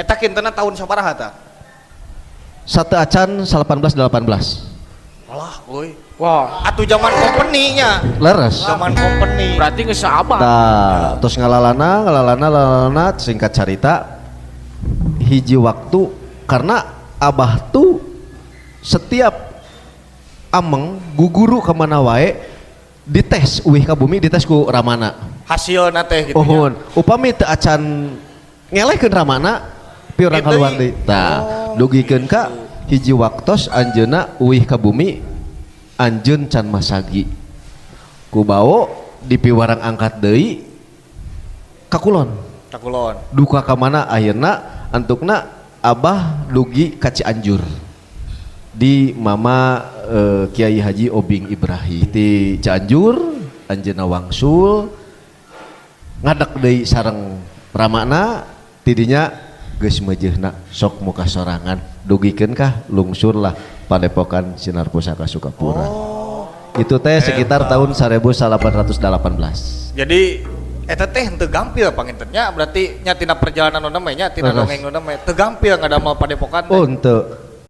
Eta kintenna tahun sabaraha tah? Sateuacan 1818. Alah, euy. Wah, Atuh zaman company nya. Leres. Zaman company. Berarti geus saabah. Tah, terus ngalalana, ngalalana, ngalalana, singkat carita hiji waktu karena abah tuh setiap ameng guguru kemana wae dites uih ka bumi, dites ku ramana. Hasilna teh gitu nya. Uhun, upami teu acan ngelehkeun ramana, piurang Gitu kaluar deui. Deui. Tah, Oh, dugikeun ka gitu. Hiji waktos anjeunna uih ka bumi, anjeun can masagi. Ku bao dipiwarang angkat deui ka kulon. Ka kulon. Duka ka mana akhirna antukna abah dugi ka Cianjur di mama Kiai Haji Obing Ibrahim. Di Cianjur anjeunna wangsul ngadeg deui sareng ramana, tidinya geus meujeuhna sok muka sorangan dugikeun kah lungsur lah Padepokan Sinar Pusaka Sukapura. Oh. Itu teh sekitar tahun 1818. Jadi eta teh henteu gampil panginten nya, berarti nya tina perjalanan nu mah nya, tina Leres. dongeng nu mah teu gampil ngadamel padepokan teh. Oh, henteu.